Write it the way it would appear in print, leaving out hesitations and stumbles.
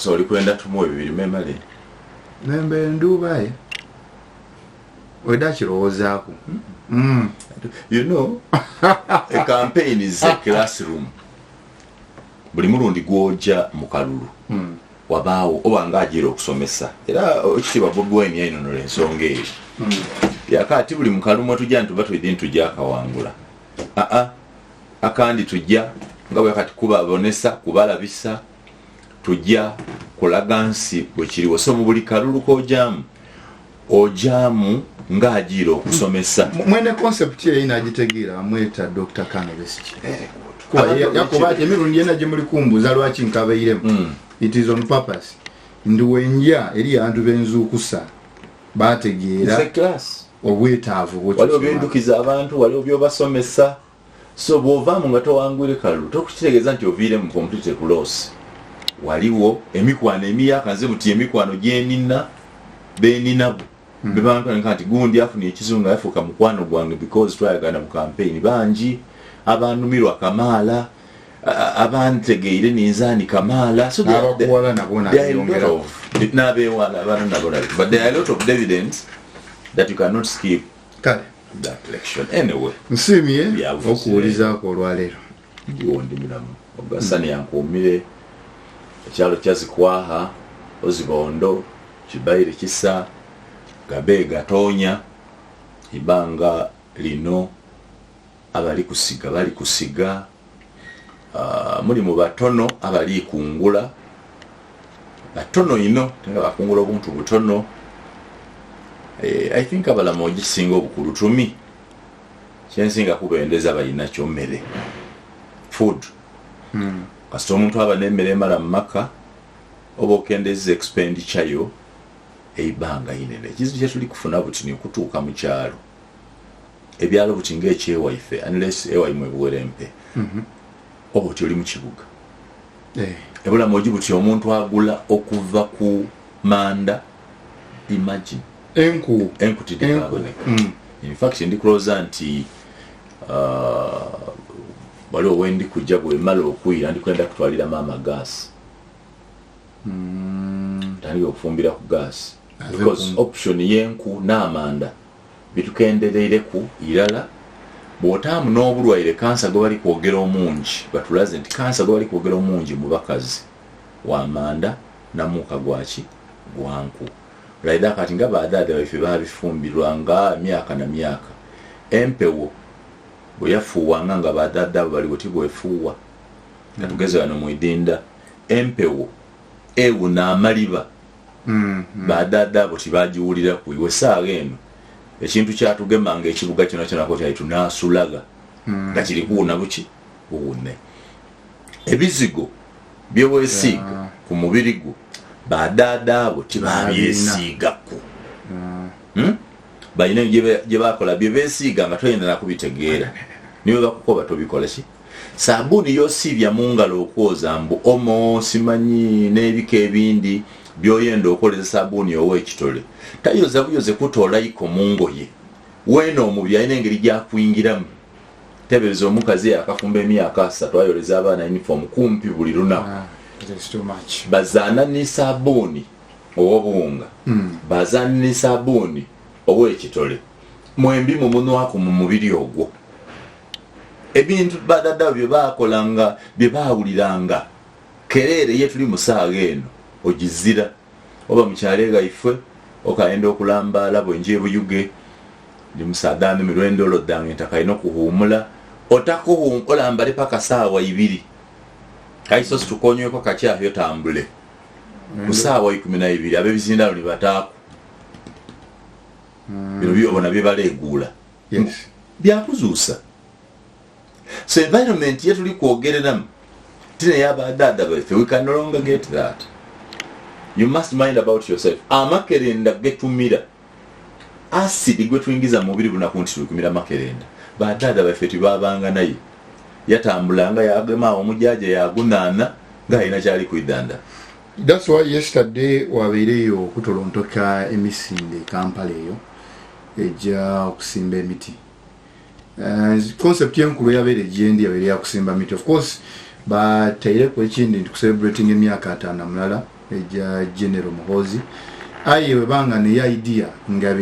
So oli kwenda tumuwe bibiri memale. Nembe ndubaye weda kirowoozaako. A campaign is a classroom. Buli mulundi gw'ojja mu kalulu, wabaawo oba nga agira okusomesa. Era ekitiibwa Bobi Wine yayinonola ensonga eyo. Yakaati buli mu kalulu mwe tujja ntuba twidi ntujja akawangula. Aa, akandi tujja nga bwe kati kubabonesa, kubalabisa, tujja kulaga nsi bwe kiriwo. So mu buli kalulu k'ojaamu, ojaamu ng'agiira okusomesa. Mwene concept eyo nagitegeera, bamweta Dr. Kano Besigye. Yakoba ati emirundi yena gye muli kumbuuza lwaki nkabairemu, it is on purpose, ndi wenja eri abantu benzuukusa bategeera It's a class. obwetaavu. Waliwo byendukiza abantu, waliwo byobasomesa. So bw'ovaamu nga towangwire kalulu, tokukitegeeza nti oviire mu complete loss. Waliwo emikwano emiyaka, nze buti emikwano gyenina beninabo bebankanka nti gundi afunye ekizibu nga yafuuka mukwano gwange because twayagana mu campaign. Bangi abanumirwa kamaala, abantegeire ninzaani kamaala. So N'abakuwala nabo there are a lot nabeyongera. N'abeewala abaana nabo nabo, but there are a lot of dividends that you cannot skip Kale that election anyway. Nsiimye Byabufuzi. okuwulizaako olwaleero. Ndiwo, ndi mulamu, ogasani yankuumire. Ekyalo kyazikwaha ozibondo kibaire kisa gabe gatonya ibanga lino, abali kusiga bali kusiga. Muli mu batono abali kungula batono ino nga bakungula obuntu butono. I think abalamu ogisinga obukulu tumi kyensinga kubendeza balina mmere, food. Kasita omuntu aba n'emmere emala mu maka, oba okendeza expenditure yo eibanga inene. Ekizibu kyetuli kufuna buti nikutuuka mu kyalo, ebyalo buti ngaekyewaife, unless ewaimwe buwerempe, oba oti oli mu kibuga. Ebulamu ogi buti omuntu agula okuva ku manda, imagine. Enku. Enku tidikaboneka. In fact ndi kulowooza nti waliwo wendi kujja bwemala okwira, ndikwenda kutwalira maama gas, tandika okufumbira ku gas because option y'enku n'amanda bitukendereireku irala. Bw'otaamu n'obulwaire kansa gwe bali kwogera omungi, batulaze nti kansa gwe bali kwogera omungi mu bakazi wamanda namuuka gwaki gwanku laida. Kati nga badaada baife babifumbirwanga myaka na myaka, empewo bwe yafuuwanga nga badaada abo baliwo tibwefuuwa. Katugeze wano mwidinda, empewo ewuna amaliba, badaada abo tibagiwuliraku. Iwe saawa eno ekintu kyatugemanga ekibuga kyona kyonako kyali tunasulaga nga kiri kuwuna buki buwune. Ebizigo byewesiiga ku mubiri gwo, badaada abo tibabyesiigaku. Balina gye bakola bye beesiiga nga toyenda nakubitegeera, niwe bakukoba tobikola ki. Sabuuni yosiibya mu ngalo okwoza mbu omo simanyi n'ebika ebindi byoyenda okoleza sabuuni ow'ekitole, tayoza buyoze kutoolayiko mu ngoye weena omubiri alina engeri gyakuyingiramu. Tebereza omukazi yakafumba emyaka 30 ayoleza abaana uniform kumpi buli lunaku. Ah, it is too much. Bazaana ne sabuuni ow'obuwunga, bazaana ne sabuuni ow'ekitole, mwembi mumunwaku mu mubiri ogwo. Ebintu badadda bye bakolanga, bye bawuliranga kereere ye tuli musaaga eno ogizira. Oba mukyalo egaifwe okayenda okulambaala bwenje ebuyuge, ndi musaadha ndumirwa endolo ddange ntaka ina okuhuumula, olambale paka saawa 2, kaiso situkonyweko kakyahyo tambule ku saawa 12 ab'ebizindalo ne bataaku bino byobona byebaleeguula. Byakuzuusa. So environment ye tuli kwogereramu tine yabadaada baife, we can no longer get that. You must mind about yourself. Amakerenda getumira, acid gwe tuyingiza mu mubiri bunaku nti tulikumira makerenda, badaada baife tibabanga naye. Yatambulanga yagema omujaja yagunaana ng'alina kyali kwidanda. That's why yesterday wabaireyo okutolontoka emisinde e Kampala eyo ejja okusimba emiti. Concept enkulu yabeere gyendi yabeere yakusimba miti. Of course bataireku ekindi nti kucelebrating emyaka 51. Eja General Muhozi, aye webanga ne idea nga